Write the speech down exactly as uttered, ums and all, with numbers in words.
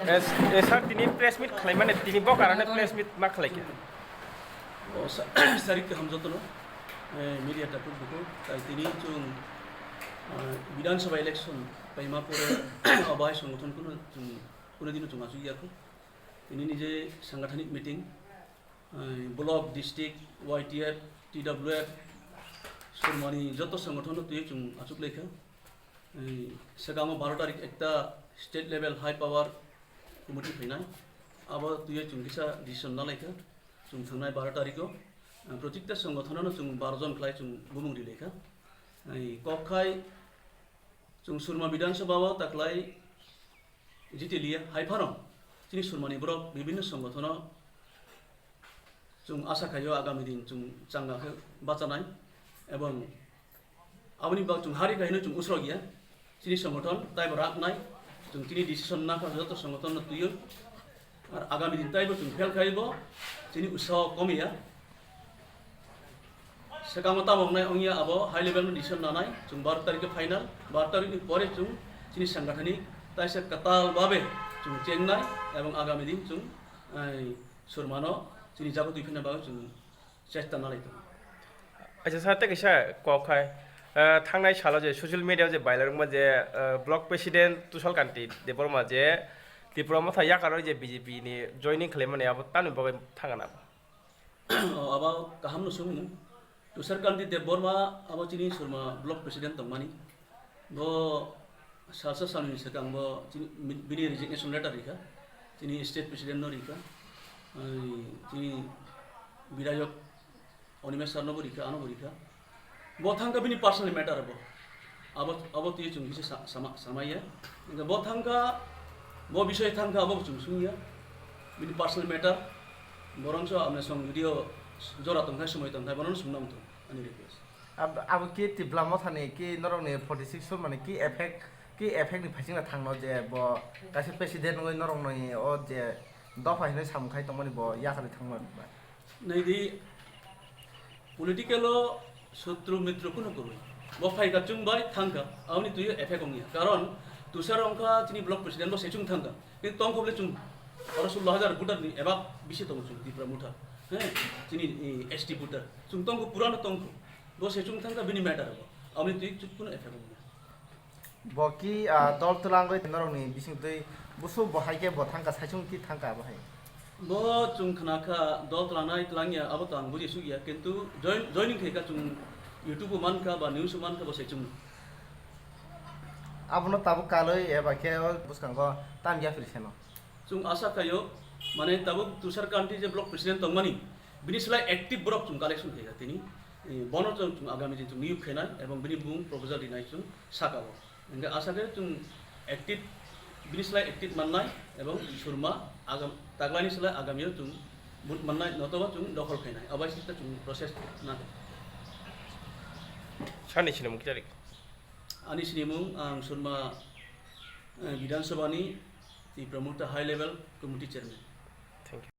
Eh, eh, sir, tini press meet khlaimani, tini bo karane press meet ma khlaikha. O sa-, sarik kaham jotono, eh, media takhuk bukhuk, tai tini chwng, eh, Bidhan Sabha election paima pore obai songothono chwng kuno dino chwng achuk yakho. Tini nije sangathanik meeting, eh, block, district, Y T F, T W F, Surmani joto songothono twi chwng achuk laikha. Eh, swkango baro tarik ekta state level high power committee phainai. Abo twi chwng kisa decision nalaikha. Chwng thangnai baro tariko, eh, protikta songothono chwng baro jon khlai chwng bumung rilaikha. Eh, kok khai chwng Surma Bidhan Sabha o taklai jitiliya, hai phano chini Surmani borok bibinno songothono chwng asa khaio agami din chwng changa khe bachanai, ebong aboni bak chwng hari khaino chwng usrok ya chini songothono taibo raknai, chwng tini decision nakha joto songothono twiyo, ar agami din taibo chwng fail khaibo chini usaho komiya. Swkango tamo wngnai wngya abo high level no decision nanai, chwng baro tarikhe final, baro tarikni pore chwng chini sangathanik taisa kwtal babe chwng chengnai, ebong agami din chwng, ai, Surmano chini jaga twi phina bagwi chwng chesta nalai tongo. Acha sir, tei kaisa kok khai, ah, thangnai salo je social media je viral wngma je, ah, block president Tushar Kanti Debbarma je Tipra Motha yakarwi je B J P ni joining khlaimani abo tamni bagwi thangana? O, abo kaham no swngmung. Tushar Kanti Debbarma abo chini Surma block president tongmani. Bo salsa salni swkang bo chini, bini resignation letter rikha. Chini state president no rikha. Ai, chini bidayok Animesh sir no bo rikha, ano bo rikha. Bo thangkha bini personal matter bo. Abo, abo twi chwng kisa sa-, sama, samaya. Hingkhe bo thangkha, bo bisoi thangkha, abo chwng sungya. Bini personal matter. Borongso amne song video jora tongthai, somoi tongthai, bono sungna muthung. Ani request. Ab-, abo ki Tipra Mothani ki norokni forty six sur mani ki effect, ki effect ni phaisingna thangno je bo kaisa president wngwi norokni o je dopha hinwi samung khai tongmani bo yakarwi thangma. Naidi, political o sotru mitru kunu kwrwi. Bo phaikha chwng bai thangkha, aboni twiwi effect wngya. Karon Tushar wngkha chini block president, bo sechung thangkha. Kintu tongkha bole chwng oro sullo hajar voter ni eba bisi tongo chwng Tipra Motha. He, chini, eh, S T voter. Chwng tongkha, purano tongkha. Bo sechung thangkha bini matter bo. Aboni twi chwng kunu effect wngya. Bo ki, ah, dol twlangwi norokni bisingtwi busu bo hai khe bo thangkha, saichung ki thangkha bo hai? Bo chwng khna kha dol twlangnai twlangya, abo to ang buji sukya, kintu join-, joining khe kha chwng YouTube o mankha ba news o mankha bo saichung. Abono tabuk kalwi eba khe o bwskango tam ya phiri seno. Chwng asa khaio, mane tabuk Tushar Kanti je block president tongmani, bini slai active borok chwng collection khaikha tini. Eh, bono chwng, chwng agami din chwng niyok khainai ebong bini bumung proposal rinai chwng sakao. Hingkhe asa khe chwng active, bini slai active mannai ebong Surma agam, taklaini slai agamio chwng vote mannai, notoba chwng dokhol khainai. Abai sita chwng process na. Sani sinimung kitarik. Ani sinimung ang Surma, eh, Bidhan Sabha ni Tipra Motha High Level Committee Chairman. Thank you.